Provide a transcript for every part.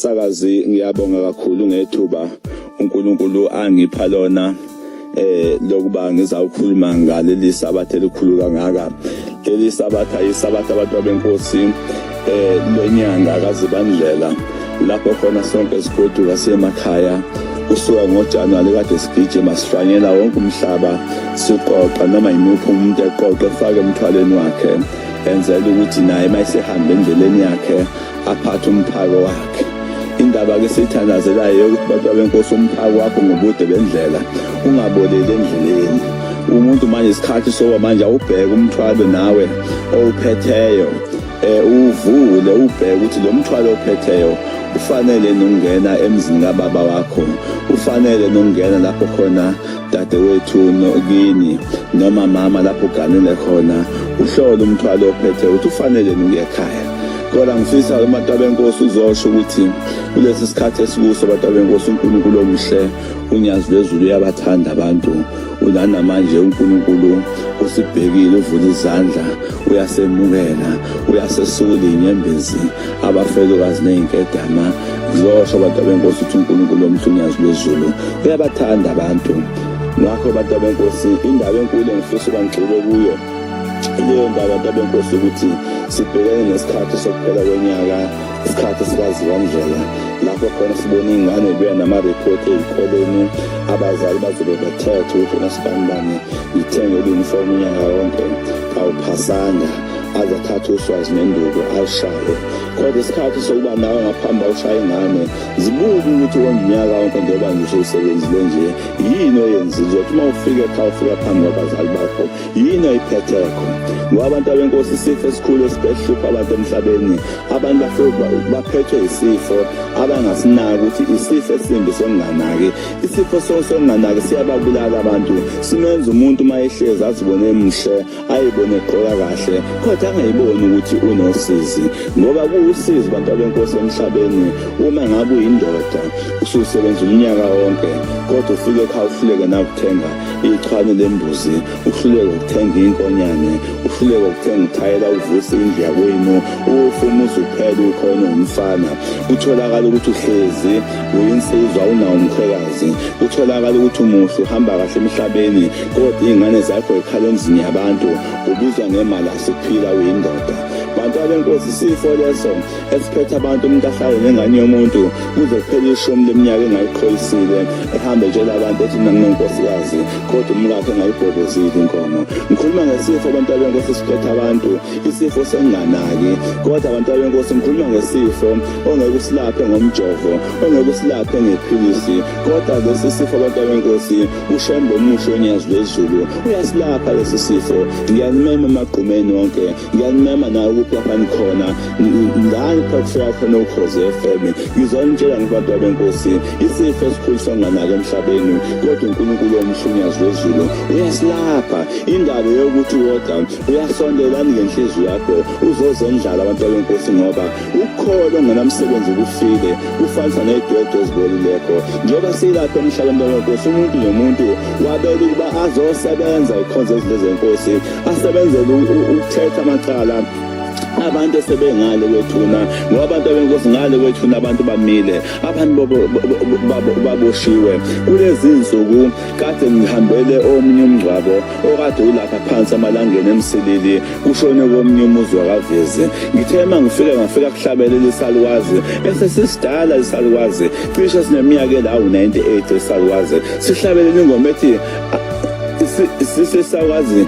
Msakazi, ngiyabonga kakhulu ngethuba uNkulunkulu angipha lona lokuba ngizawukhuluma ngaleli sabatha elikhulu kangaka. Leli sabatha yisabatha abantu benkosi lenyanga kaZibandlela, lapho khona sonke sigoduka siye emakhaya kusuka ngoJanuwari kade sigijima sihlwanyela wonke umhlaba, siqoqa noma yimuphi umuntu eqoqa efake emthwalweni wakhe, enzela ukuthi naye uma esehamba endleleni yakhe aphathe umphako wakhe. Indaba ke siyithandazelayo yokuthi bantu benkosi, umphako wakho ngobude bendlela ungaboleli endleleni. Umuntu manje isikhathi soba manje awubheke umthwalo nawe owuphetheyo, uvule ubheke ukuthi lo mthwalo ophetheyo ufanele nokungena emzini kababa wakho, ufanele nokungena lapho khona dadewethu kini noma mama lapho uganile khona, uhlole umthwalo ophethe ukuthi ufanele nokuya ekhaya. Kodwa ngifisa abantu benkosi uzosho ukuthi kulesi sikhathi esikuso, abantu benkosi, uNkulunkulu omuhle uNyazi lwezulu uyabathanda abantu. Ulana manje uNkulunkulu usibhekile, uvula izandla, uyasemukela, uyasesula inyembezi abafelokazi nezinkedama. Ngizosho abantu benkosi ukuthi uNkulunkulu omuhle uNyazi lwezulu uyabathanda abantu. Ngakho abantu benkosi, indaba enkulu engifisa ukuba ngigxile kuyo ileyo ndaba, abantu benkosi, ukuthi sibhekene nesikhathi sokuphela konyaka, isikhathi sikaZibandlela, lapho khona sibona iy'ngane buya nama-report ey'koleni. Abazali bazobe bethethe ukuthi wena sibanibani ngithenge i-uniform unyaka wonke awuphasanga, aze athathe uswazi nenduku ayishaye. Kodwa isikhathi sokuba nawe ngaphambi awushaye ingane, zibuke ukuthi wonke unyaka wonke njengoba nje usewusebenzile nje, yini oyenzile? Uzothi uma ufika ekhaya, ufika phambi kwabazali bakho, yini oyiphethekho? Ngoba abantu abenkosi, isifo esikhulu esihlupha abantu emhlabeni, abantu bafike baphethwe isifo abangasinaki ukuthi isifo esimbi sokunganaki. Isifo sokunganaki siyababulala abantu, simenza umuntu uma ehlezi azibone emuhle, ayibone egqoka kahle, kodwa angayiboni ukuthi unosizi. Ngoba kuwusizi, bantu abenkosi, emhlabeni uma ngabe uyindoda ususebenza umnyaka wonke, kodwa ufike ekhaya uhluleke nakuthenga ichwane lembuzi, uhluleke ukuthenga inkonyane, uhluleke ukuthenga uthayela uvuse indlu yakwenu, ufe umuzi uphela ukhona umfana. Kutholakala ukuthi uhlezi uyinsizwa unawo umkhwekazi, kutholakala ukuthi umuhle uhamba kahle emhlabeni, kodwa iy'ngane zakho ikhala emzini yabantu, ubizwa ngemali asiphila uyindoda. Bantu abenkosi, isifo leso esiphethe abantu, umuntu ahlale nengane yomuntu kuze kuphele 10 leminyaka engayiqhoyisile, ehambe etshela abantu ethi mina nginenkosikazi, kodwa umkakhe engayibhobozile inkomo. Ngikhuluma ngesifo, abantu abenkosi, siphethe abantu, isifo senginganaki. Kodwa abantu abenkosi, ngikhuluma ngesifo ongeke usilaphe ngomjovo, ongeke usilaphe ngephilisi, kodwa lesi sifo, abantu abenkosi, uShembe omuhle oNyazi lwezulu uyasilapha lesi sifo. Ngiyanimema emagqumeni wonke, ngiyanimema nawe ukuphi lapha nikhona, ngani phakufika khona Ukhozi FM, ngizonitshela ngibantu abenkosi isifo esikhulu songanaki emhlabeni, kodwa uNkulunkulu omuhle uNyazi lwezulu uyasilapha. Indaba yokuthi wodwa uyasondelani ngenhliziyo yakho uzozendlala, abantu abenkosi, ngoba ukholo ongenamsebenzi kufile, kufanisa ney'dwedwe ezibolilekho. Njengoba silapha emhlabeni wenkosi, umuntu nomuntu wabela ukuba azosebenza ikhonza izinto zenkosi, asebenzele ukuthetha amacala abantu esebengale kwethuna. Ngoba abantu abenkosi, ngale kwethuna abantu bamile, abantu baboshiwe. Kulezi nsuku kade ngihambele omunye umngcwabo okade ulapha phansi amalangeni eMsilili, kushone komunye umuzi wakavezi. Ngithe uma ngifika, ngafika kuhlabelela isalukazi esesisidala, isalukazi cishe sineminyaka elawu-98. Isalukazi sihlabelela ingoma ethi sisesakwazi,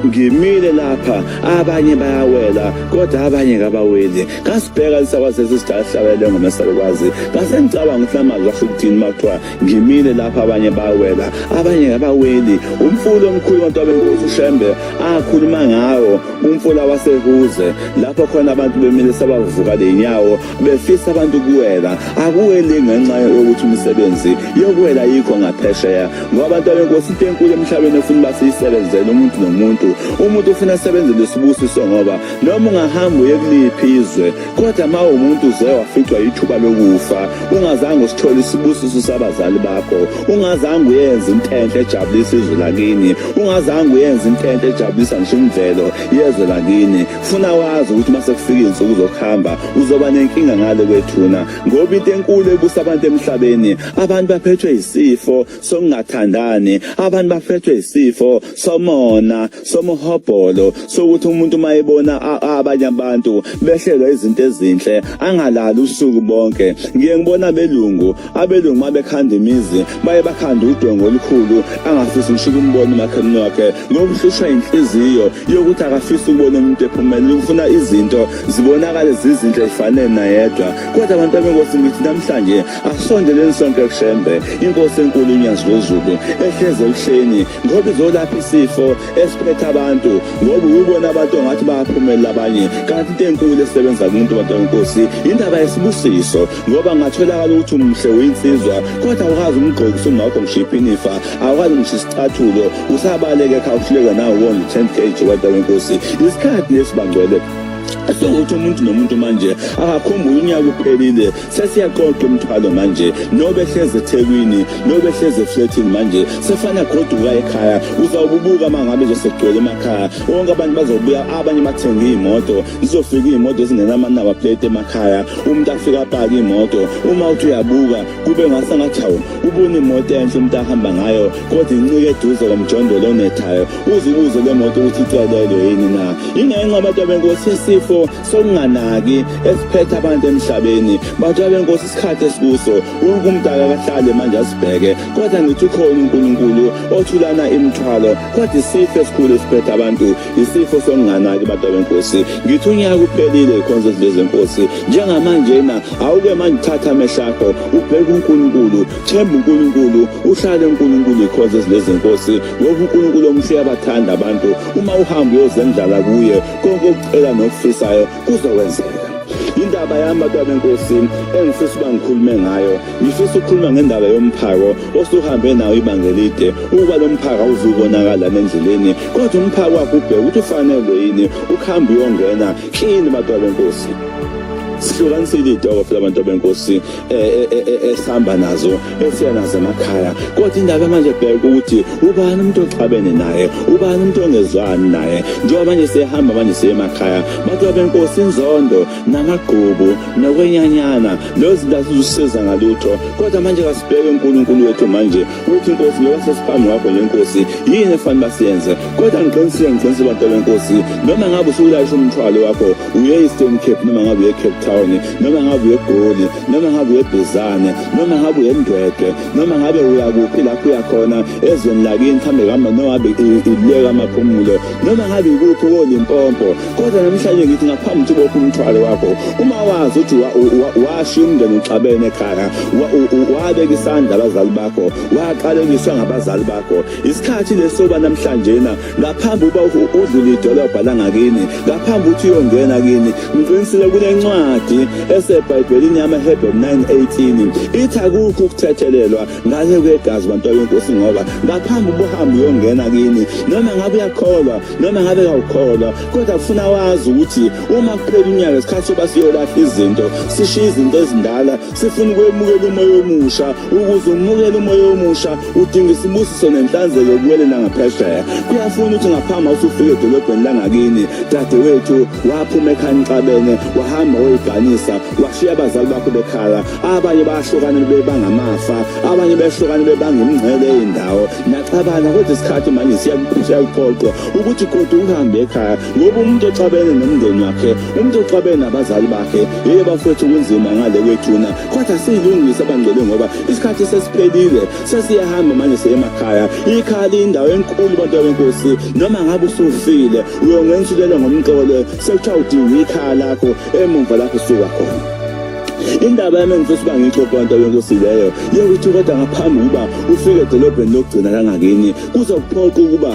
"Ngimile lapha, abanye bayawela kodwa abanye kabaweli." Ngasibheka lisakwazi esisidala sihlabelele ngoma esalukwazi, ngase ngicabanga ukuthi lamazwi asho ukuthini uma kuthiwa ngimile lapha, abanye bayawela, abanye kabaweli. Umfula omkhulu, abantu abenkosi, uShembe akhuluma ngawo, umfula waseHuze, lapho khona abantu bemile sebavuka lenyawo befisa abantu kuwela. Akuweli ngenxa yokuthi imisebenzi yokuwela yikho ngaphesheya. Ngoba abantu abenkosi, into enkulu emhlabeni efuna uba siyisebenzele umuntu nomuntu umuntu. Umuntu ufuna asebenzele isibusiso, ngoba noma ungahamba uye kuliphi izwe, kodwa uma umuntu uze waficwa ithuba lokufa ungazange usithole isibusiso sabazali bakho, ungazange uyenze into enhle ejabulisa izwe lakini, ungazange uyenze into enhle ejabulisa ngisho imvelo yezwe lakini, funa wazi ukuthi uma sekufika izinsuku zokuhamba uzoba nenkinga ngale kwethuna. Ngoba into enkulu ebusa abantu emhlabeni, abantu baphethwe isifo sokungathandani, abantu baphethwe isifo somona, somuhobholo, sokuthi umuntu uma ebona abanye abantu behlelwa izinto ezinhle angalali usuku bonke. Ngiye ngibona abelungu, abelungu uma bekhanda imizi baye bakhanda udongo olukhulu, angafisi ngisho ukumbona umakhelwane wakhe, ngoba uhlushwa inhliziyo yokuthi akafisi ukubona umuntu ephumelela, ufuna izinto zibonakale zizinhle zifanele nayedwa. Kodwa abantu abenkosi, ngithi namhlanje asondeleni sonke kuShembe, inkosi enkulu uNyazi lwezulu, ehleze ebuhleni, ngoba izolapha isifo esiphethe abantu. Ngoba uyubona abantu ongathi bayaphumelela abanye, kanti into enkulu esebenza kumuntu, abantu benkosi, indaba yesibusiso. Ngoba ngatholakala ukuthi umuhle, uyinsizwa, kodwa awukazi umgqokisa umakho ngisho iphinifa, awukazi ngisho isicathulo, usabaleke ekhaya, uhluleka nawe wona u-10 kg. Bantu benkosi, isikhathi lesi, bangcwele, sokuthi umuntu nomuntu manje akakhumbule unyaka uphelile, sesiyaqoqa umthwalo manje. Nobe hleze eThekwini, nobe hleze efletini, manje sefana goduka ekhaya. Uzawububuka uma ngabe nje sekugcwele emakhaya, wonke abantu bazobuya, abanye bathenge iy'moto, zizofika iy'moto ezingenamanaba plate emakhaya. Umuntu afike apake imoto, uma uthi uyabuka kube ngasengathi hawu, ubona imoto enhle umuntu ahamba ngayo, kodwa incike eduze komjondolo onethayo. Uze ubuze le moto ukuthi icelelwe yini na. Ingenxa, abantu abenkosi, isifo sokunganaki esiphethe abantu emhlabeni. Bantu abenkosi, isikhathi esikuso, wonke umuntu akakahlale manje asibheke. Kodwa ngithi ukhona uNkulunkulu othulana imithwalo, kodwa isifo esikhulu esiphethe abantu isifo sokunganaki. Bantu abenkosi, ngithi unyaka uphelile, ikhonzo ezilezenkosi, njengamanjena awuke manje thatha amehlo akho ubheke uNkulunkulu, themba uNkulunkulu, uhlale uNkulunkulu, ikhonzo ezilezenkosi, ngoba uNkulunkulu omuhle uyabathanda abantu. Uma uhamba uyozendlala kuye, konke okucela nokufisayo kuzokwenzeka. Indaba yami, bantu benkosi, engifisa uba ngikhulume ngayo, ngifisa ukukhuluma ngendaba yomphako osuhambe nawo ibanga elide. Ukuba lo mphako awuzubonakala nendleleni, kodwa umphako wakho ubheke ukuthi ufanelwe yini ukuhamba uyongena kini. Bantu benkosi, sihlukanisile iy'toko phela, abantu benkosi, esihamba nazo, esiya nazo emakhaya. Kodwa indaba manje, bheka ukuthi ubani umuntu oxabene naye, ubani umuntu ongezwani naye, njengoba manje siyahamba manje siye emakhaya. Bantu benkosi, inzondo namagqubu nokwenyanyana, lezo zinto asizusiza ngalutho. Kodwa manje kasibheke uNkulunkulu wethu manje ukuthi, inkosi, njengoba sesiphambi kwakho nje, inkosi, yini efanele basiyenze? Kodwa ngiqinisile, ngiqinisile, bantu benkosi, noma ngabe usulayisha umthwalo wakho uye Eastern Cape, noma ngabe uye Cape Town, noma ngabe uye eGoli, noma ngabe uye eBhizane, noma ngabe uye eNdwedwe, noma ngabe uya kuphi lapho uya khona ezweni lakini, mhlawumbe kama noma ngabe ileka amaphumulo, noma ngabe ikuphi koLimpopo, kodwa namhlanje ngithi ngaphambi ukuthi ubophe umthwalo wakho, uma wazi ukuthi washiya umndeni uxabene ekhaya, wabeka isandla abazali bakho, waqalekiswa ngabazali bakho, isikhathi lesoba namhlanje na ngaphambi uba udlule idolobha langakini, ngaphambi ukuthi uyongena kini. Ngiqinisile, kunencwadi eseBhayibhelini yamaHebheru 9:18, ithi akukho ukuthethelelwa ngale kwegazi, bantu benkosi. Ngoba ngaphambi ubuhambe uyongena kini, noma ngabe uyakholwa noma ngabe kawukholwa, kodwa kufuna wazi ukuthi uma kuphela unyaka, isikhathi soba siyolahla izinto, sishiye izinto ezindala, sifuna ukwemukela umoya omusha. Ukuze umukele umoya omusha udinga isibusiso nenhlanzeko yokuwelela ngaphesheya. Kuyafuna ukuthi ngaphambi usufika edolobheni langakini, dadewethu, waphuma ekhaya nixabene, wahamba woyiganisa, washiya abazali bakho bekhala. Abanye bayahlukana bebangamafa, abanye behlukana bebanga imingcele eyindawo, naxabana. Kodwa isikhathi manje siyakuphoqwa ukuthi kodwa uhambe ekhaya, ngoba umuntu oxabene nomndeni wakhe, umuntu oxabene nabazali bakhe, yeye bafowethu, kunzima ngale kwethuna. Kodwa siyilungise, abangcwele, ngoba isikhathi sesiphelile, sesiyahamba manje siye emakhaya. Ikhaya liyindawo enkulu, bantu benkosi. Noma ngabe usufile, uyongensulela ngomxolo, sekuthiwa udinga ikhaya lakho emumva lapho usuka khona. Indaba Indaba yami engifisa uba ngiyixoxe bantu benkosi leyo yokuthi kodwa ngaphambi ukuba ufike edolobheni lokugcina langakini kuzokuphoqa ukuba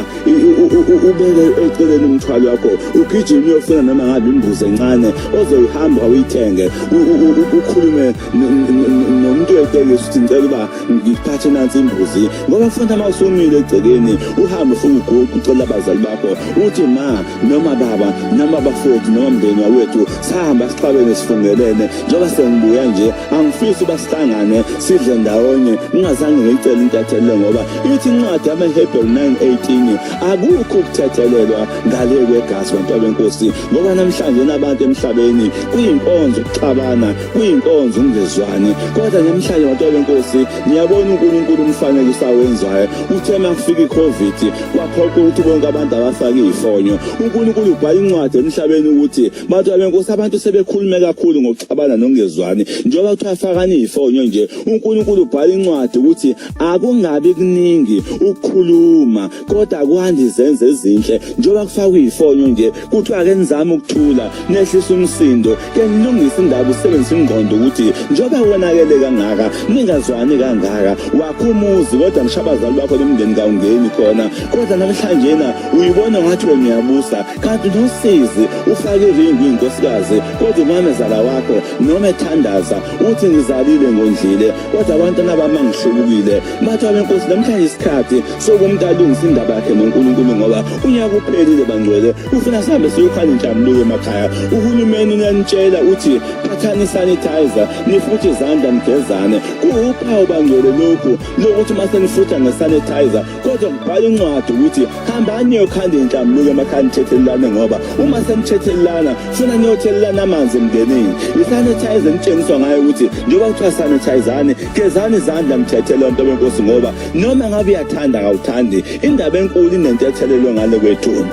ubeke eceleni umthwalo wakho ugijime uyofuna noma ngabe imbuzi encane ozoyihamba uyithenge ukhulume nomuntu wetekisi ukuthi ngicela uba ngiphathe nansi imbuzi ngoba futhi uma usumile egcekeni uhambe ufike uguqe ucela abazali bakho uthi ma noma baba noma bafowethu noma mndeni wakwethu sahamba sixabene sifungelene njengoba sengibuya nje angifisi uba sihlangane sidle ndawonye ngingazange ngiyicele intethelelo ngoba ithi incwadi yamaHebheru 9:18 akukho ukuthethelelwa ngale kwegazi bantwana benkosi ngoba namhlanje nabantu emhlabeni kuyinkonzo ukuxabana kuyinkonzo ukungezwani kodwa namhlanje bantwana benkosi niyabona uNkulunkulu umfanekiso awenzayo uthe makufika iCovid kwaphoqa ukuthi bonke abantu abafake ifonyo uNkulunkulu ubhala incwadi emhlabeni ukuthi Bantu benkosi abantu sebekhulume kakhulu ngokuxabana nokungezwani njengoba kuthiwa fakani ifonyo nje uNkulunkulu ubhala incwadi ukuthi akungabi kuningi ukukhuluma kodwa kwande izenzo ezinhle njengoba kufakwa ifonyo nje kuthiwa ake nizame ukuthula nehlise umsindo ke nilungise indaba usebenzise ingqondo ukuthi njengoba wonakele kangaka ningazwani kangaka wakho umuzi kodwa ngisho abazali bakho nomndeni kawungeni khona kodwa namhlanje na uyibona ngathi wena uyabusa Kanti nosizi ufake iringi inkosikazi kodwa umamezala wakho noma ethandaza uthi ngizalile ngondlile kodwa abantwana bami angihlubukile. Bathi abenkosi namhlanje isikhathi sokumuntu alungise indaba yakhe noNkulunkulu ngoba unyaka uphelile bangcwele ufuna sihambe siyokhanda inhlambuluko emakhaya. Uhulumeni uyanitshela uthi phathani isanitizer nifuthe izandla nigezane. Kuwuphawu bangcwele lokhu lokuthi uma senifutha ngesanitizer kodwa kubhala incwadi ukuthi hambani niyokhanda inhlambuluko emakhaya nithethelelane ngoba uma senithethelelana funa niyothelelana amanzi emndenini isanitizer nitshengiswa ngayo ukuthi njengoba kuthiwa sanitizani gezani izandla nithethele nto benkosi ngoba noma ngabe uyathanda kawuthandi indaba enkulu inentethelelo ngale kwethuna.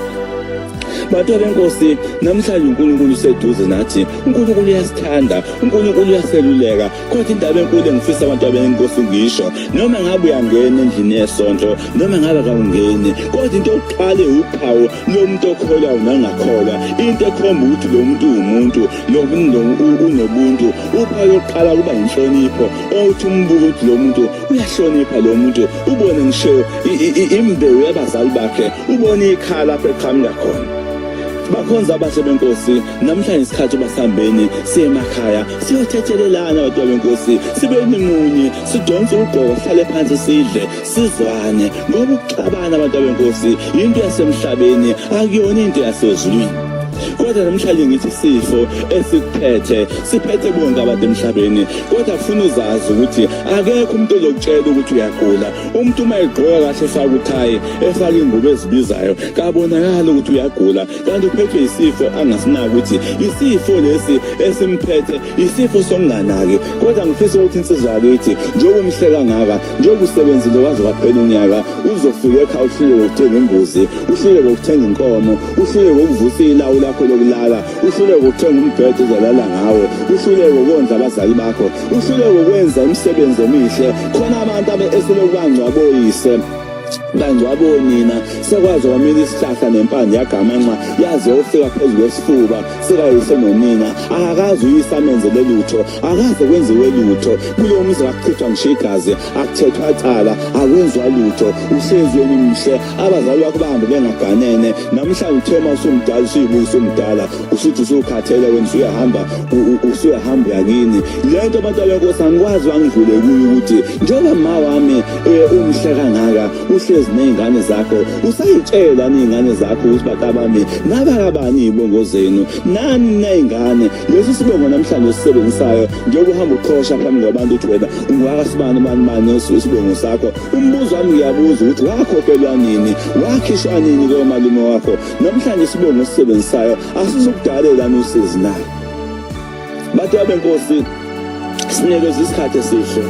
Bantu benkosi namhlanje uNkulunkulu useduze nathi uNkulunkulu uyasithanda uNkulunkulu uyaseluleka Kodwa indaba enkulu engifisa abantu abenkosi ngisho noma ngabe uyangena endlini yesonto noma ngabe kawungeni kodwa into yokuqala uphawu lomuntu okholwayo nangakholwa into ekhomba ukuthi lo muntu uwumuntu lo unobuntu uphawu lokuqala kuba inhlonipho othi umbuka ukuthi lo muntu uyahlonipha lo muntu ubone ngisho imbewu yabazali bakhe ubone ikhala lapho eqhamuka khona. Bakhonza abahle benkosi namhlanje isikhathi basihambeni siye emakhaya siyothethelelana bantwana benkosi sibeni munye sidonse ugqoko sihlale phansi sidle sizwane ngoba ukuxabana abantwana benkosi yinto yasemhlabeni akuyona into yasezulwini. Kodwa namhlanje ngithi isifo esikuphethe siphethe bonke abantu emhlabeni kodwa kufuna uzazi ukuthi akekho umuntu ozokutshela ukuthi uyagula. Umuntu uma egqoka kahle efaka uthayi efaka ingubo ezibizayo kabonakali ukuthi uyagula kanti uphethwe isifo angasinaki ukuthi isifo lesi esimphethe isifo sokunganaki. Kodwa ngifisa ukuthi insizwa yakithi njengoba umhle kangaka njengoba usebenzile waze waphela unyaka uzofika ekhaya uhluleke ukuthenga imbuzi uhluleke ukuthenga inkomo uhluleke ukuvusa ilawu lakho lokulala uhluleke ukuthenga umbhede ozalala ngawo uhluleke ukondla abazali bakho uhluleke ukwenza imisebenzi emihle khona abantu eselokhu bangcwaboyise bangcwaba onina sekwaze kwamila isihlahla nempande yagamanxa yaze yofika phezu kwesifuba sikayise nonina akakaze uyise amenzele lutho akaze kwenziwe lutho kulowo muzi akuchithwa ngisho igazi akuthethwa cala akwenziwa lutho uhlezi wena umuhle abazali bakho bahambe bengaganene namhlanje uthe uma usumdala usuyibuka usumdala usuthi usukhathele wena usuyahamba usuyahamba uyakini le nto abantu abenkosi angikwazi bangidlule kuyo ukuthi njengoba ma wami eh, umhle kangaka uhlezi ney'ngane zakho usayitshela ney'ngane zakho ukuthi batabami nabakabani iy'bongo zenu nani ney'ngane lesi sibongo namhlanje osisebenzisayo njengoba uhamba uqhosha phambi kwabantu uthi wena ungwakasibani bani bani isibongo sakho umbuzo wami ngiyabuza ukuthi wakhokhelwa nini wakhishwa nini komalume wakho namhlanje isibongo osisebenzisayo asizukudalela usizi na? Bantu abenkosi sinikeza isikhathi esihle.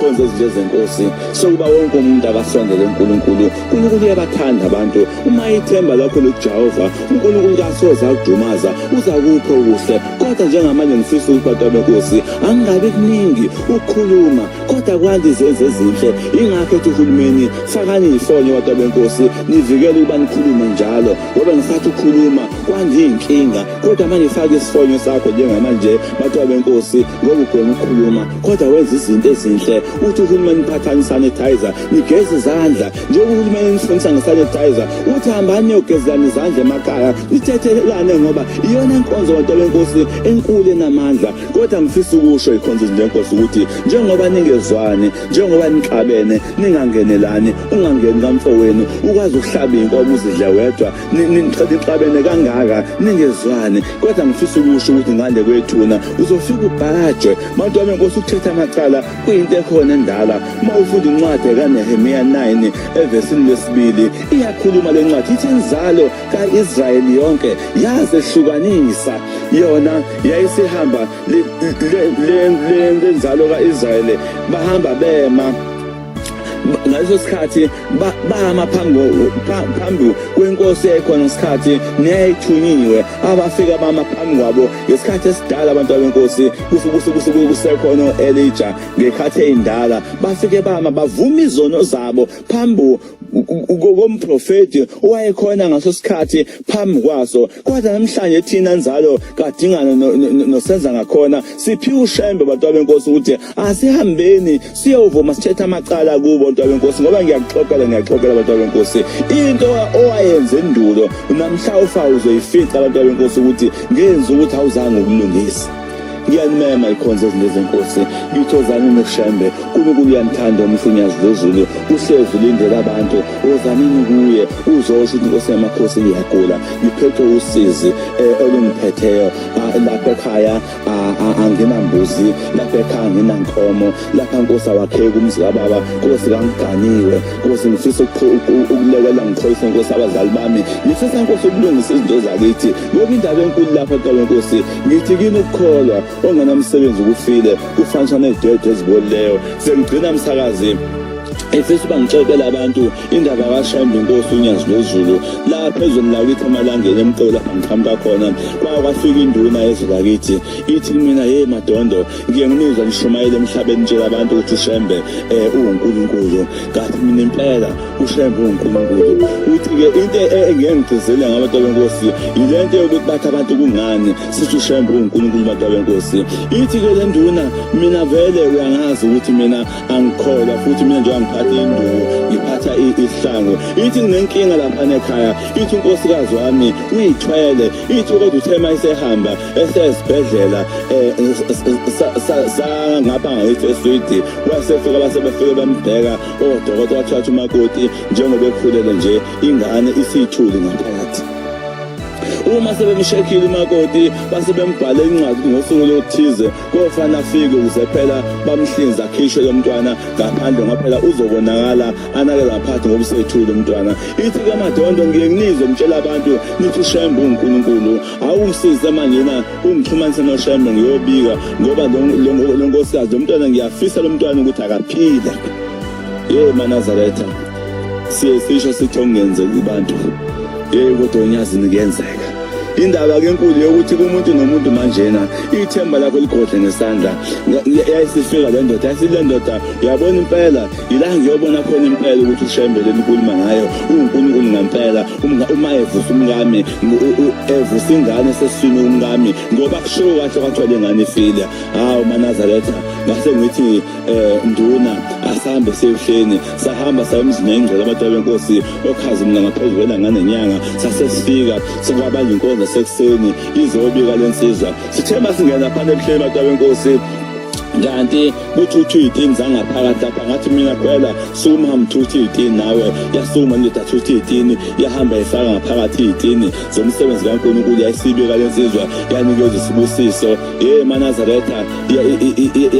Ikhonze ezinje zenkosi sokuba wonke umuntu akasondele uNkulunkulu. uNkulunkulu uyabathanda abantu. Uma ithemba lakho likuJehova, uNkulunkulu kasoze akudumaza, uzakupha okuhle. Kodwa njengamanje ngifisa ukuthi bantu benkosi angingabi kuningi ukukhuluma, kodwa kwande izenzo ezinhle. Ingakho ethi uhulumeni fakani ifonyo bantu benkosi, nivikele ukuba nikhulume njalo, ngoba ngisathi ukukhuluma kwande iy'nkinga. Kodwa manje faka isifonyo sakho njengamanje bantu benkosi, ngoba ugwema ukukhuluma kodwa wenza izinto ezinhle. Uthi uhulumeni phathani sanitizer, nigeze izandla. Njengoba uhulumeni nifundisa ngesanitizer, uthi hambani niyogezana izandla emakhaya, nithethelelane, ngoba iyona nkonzo bantu benkosi enkulu enamandla. Kodwa ngifisa ukusho ikhonzo lenkosi ukuthi njengoba ningezwani, njengoba nixabene, ningangenelani, ungangeni kamfowenu, ukwazi ukuhlaba inkomo uzidle wedwa, nixabene kangaka ningezwani. Kodwa ngifisa ukusho ukuthi ngale kwethuna uzofika ubhajwe. Bantu benkosi, ukuthetha amacala kuyinto ekhona endala. Uma ufunda incwadi kaNehemiya 9 evesini lesibili, iyakhuluma le ncwadi, ithi inzalo ka-Israyeli yonke yazehlukanisa. Yona yayisihamba lenzalo ka-Israyeli, bahamba bema ngaleso sikhathi, bama phambi kwenkosi eyayikhona ngesikhathi neyayithunyiwe, abafika bama phambi kwabo ngesikhathi esidala. Abantu benkosi, kusekhona o-Elijah ngekhathi eyindala, bafike bama bavuma izono zabo phambi komprofeti owayekhona ngaso sikhathi phambi kwaso. Kodwa namhlanje thina nzalo kadingana nosenza ngakhona siphiwe uShembe, bantu benkosi, ukuthi asihambeni siyovuma sithethe amacala kubo, bantu benkosi, ngoba ngiyakuxoxela, ngiyaxoxela, bantu benkosi, into owayenza endulo namhla ufa uzoyifica, abantu benkosi, ukuthi ngenza ukuthi awuzange ukulungisa. Ngiyanimema ikhonzo ezinto zenkosi, ngithi ozani noShembe. uNkulunkulu uyanithanda, umhlunyazi lwezulu uhlezi ulindele abantu. Ozanini kuye, uzosho ukuthi inkosi yamakhosi, ngiyagula, ngiphethwe usizi olungiphetheyo lapha ekhaya, anginambuzi lapha ekhaya, anginankomo lapha nkosi, awakheki umzi kababa nkosi, kangiganiwe nkosi, ngifisa ukulekela ngixolise nkosi abazali bami, ngifisa nkosi ukulungisa izinto zakithi, ngoba indaba enkulu lapha ntobe nkosi, ngithi kini ukukholwa ongenamsebenzi kufile, kufaniswa nezidwedwe ezibolileyo. Sengigcina, msakazi, efisa uba ngixoxele abantu indaba kaShembe inkosi uNyazi lwezulu. Lapha ezweni lakithi emalangeni emqolo lapha ngiqhamuka khona, kwake kwafika induna yezwe lakithi, ithi kumina, "Hey Madondo, ngiye nginizwa nishumayela emhlabeni, nitshela abantu ukuthi uShembe uwuNkulunkulu. Kathi mina impela uShembe uwuNkulunkulu." Uthi-ke into engeke ngigcizele ngabantu benkosi yile nto yokuthi bathi abantu kungani sithi uShembe uwuNkulunkulu, bantu benkosi. Ithi-ke le nduna, "Mina vele uyangazi ukuthi mina angikholwa, futhi mina njengoba ngiphatha induku ngiphatha isihlangu." Ithi nginenkinga lapha ekhaya. Ithi unkosikazi wami uyithwele. Ithi kodwa uthe uma esehamba esesibhedlela sangapha ngakithi eSwidi, wasefika base befike bambheka odokotela, wathatha umakoti njengoba ekhulele nje, ingane isiyithuli ngaphakathi. Uma sebemshekhile umakoti, base bembhale incwadi ngosuku oluthize kofana afike ukuze phela bamhlinze akhishwe lo mntwana ngaphandle, ngoba phela uzobonakala anake ngaphathi ngoba usethule umntwana. Ithi ke, "Madondo, ngiye nginizwe ngitshela abantu nithi uShembe uNkulunkulu. Awungisize manje na ungixhumanise noShembe, ngiyobika, ngoba lo nkosikazi, lo mntwana, ngiyafisa lo mntwana ukuthi akaphile." Ye maNazaretha, siye sisho sithi okungenzeki kubantu, yey, kodwa onyazini kuyenzeka. Indaba ke enkulu yokuthi kumuntu nomuntu manjena ithemba lakho ligodle ngesandla. Yayisifika le ndoda, yasithi le ndoda, "Uyabona impela ila ngiyobona khona impela ukuthi uShembe lenikhuluma ngayo uNkulunkulu ngempela, uma evusa umkami, evusa ingane esesiswini umkami, ngoba kushiwo kahle kwathiwa le ngane ifile." Hawu maNazaretha, ngase ngithi, "Nduna, asambe siyehleni." Sahamba saya emzini engcwele, abantu benkosi, okhazimula ngaphezulu kwelanga nenyanga. Sasesifika sekwabanja inkonzo sekuseni, izobika lensizwa. Sithe masingena phana ebuhleni, abantu benkosi, kanti kuthuthwa iy'tini zangaphakathi lapha. Ngathi mina, "Khwela, sukuma, hamba uthutha iy'tini nawe." Yasukuma indoda, athutha iy'tini, yahamba ifaka ngaphakathi iy'tini zomsebenzi kaNkulunkulu. Yayisibika lensizwa, yanikeza isibusiso. Ye maNazaretha,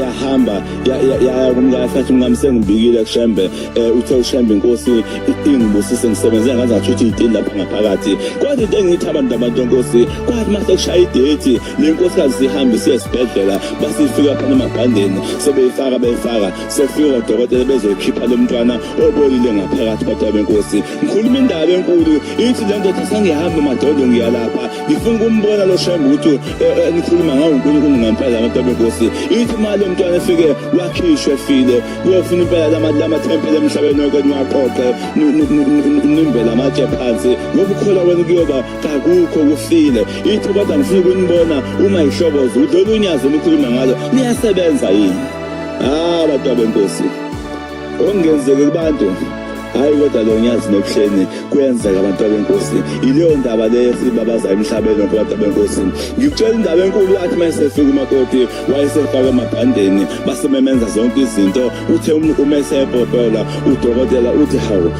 yahamba yaya kumkakhe, athi, "Umkami, sengibikile kuShembe, uthe uShembe inkosi ingibusise, ngisebenze ngaze ngathutha iy'tini lapha ngaphakathi." Kodwa into engiyithi abantu enkosi, kwathi mase kushaya idate le nkosikazi sihambe siye esibhedlela, basifika phana emabhadi. emabhandeni, sebeyifaka beyifaka, sefika odokotela bezoyikhipha lo mntwana obolile ngaphakathi. Batwa benkosi, ngikhuluma indaba enkulu. Ithi le ndoda, sengihamba madondo ngiyalapha, ngifuna ukumbona lo Shembe ukuthi nikhuluma ngawo uNkulunkulu ngempela. Abantu benkosi, ithi uma lo mntwana efike wakhishwa efile, kuyofuna impela lamathempeli emhlabeni wonke niwaqoqe, nimbele amatshe phansi, ngoba ukukholwa kwenu kuyoba kakukho, kufile. Ithi kodwa ngifuna ukunibona uma ihlokoza ukuthi lolu nyazi enikhuluma ngalo liyasebenza yini. Ah, bantu benkosi, okungenzeki kubantu, hayi kodwa lo nyazi nobuhleni kuyenzeka, abantu benkosi. Ileyo ndaba leyo esibabaza emhlabeni wonke, abantu benkosi. Ngikutshela indaba enkulu, wathi uma esefika umakoti, wayesefaka emabhandeni, basememenza zonke izinto. Uthe uma esepopola udokotela, uthi, "Hawu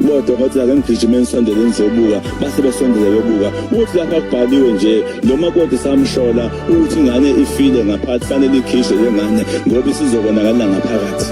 bodokotela, ke ngigijime nisondele nizobuka." Base besondele bebuka, uthi lapha kubhaliwe nje, lo makoti samhlola ukuthi ingane ifile ngaphakathi, fanele ikhishwe le ngane ngoba isizobonakala ngaphakathi.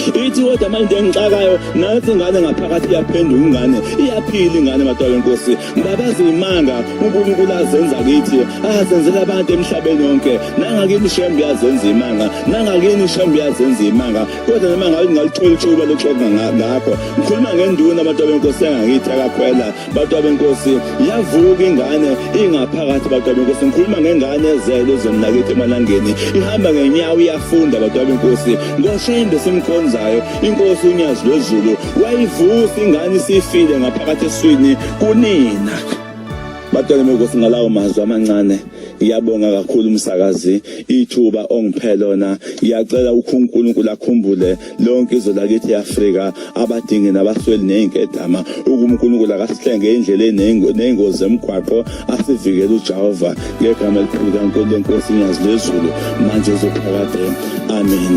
Ithi kodwa manje into engixakayo, nathi ingane ngaphakathi iyaphenduka, ingane iyaphila, ingane matwala enkosi. Ngibabaza imanga uNkulunkulu azenza kithi, azenzela abantu emhlabeni wonke. Nangakini Shembe uyazenza imanga, nangakini Shembe uyazenza imanga, kodwa noma ngabe ngalithola ithuba lokuxoxa ngakho. Ngikhuluma ngenduna, abantu benkosi, engangithi akakhwela, bantu benkosi. Yavuka ingane ingaphakathi, bantu benkosi. Ngikhuluma ngengane ezelwe ezweni lakithi emalangeni, ihamba ngenyawo, iyafunda, bantu benkosi, ngoShembe simkhonzayo, inkosi uNyazi lwezulu. Wayivusa ingane isifile ngaphakathi eswini kunina. Bantwana benkosi, ngalawo mazwi amancane, ngiyabonga kakhulu umsakazi ithuba ongiphe lona. Ngiyacela uNkulunkulu akhumbule lonke izwe lakithi eAfrika, abadingi nabasweli nezinkedama, ukuNkulunkulu akasihlenge endleleni neyingozi zemgwaqo, asivikele uJehova ngegama elikhulu kaNkulunkulu lenkosi iNyazi lezulu, manje uzophakade. Amen.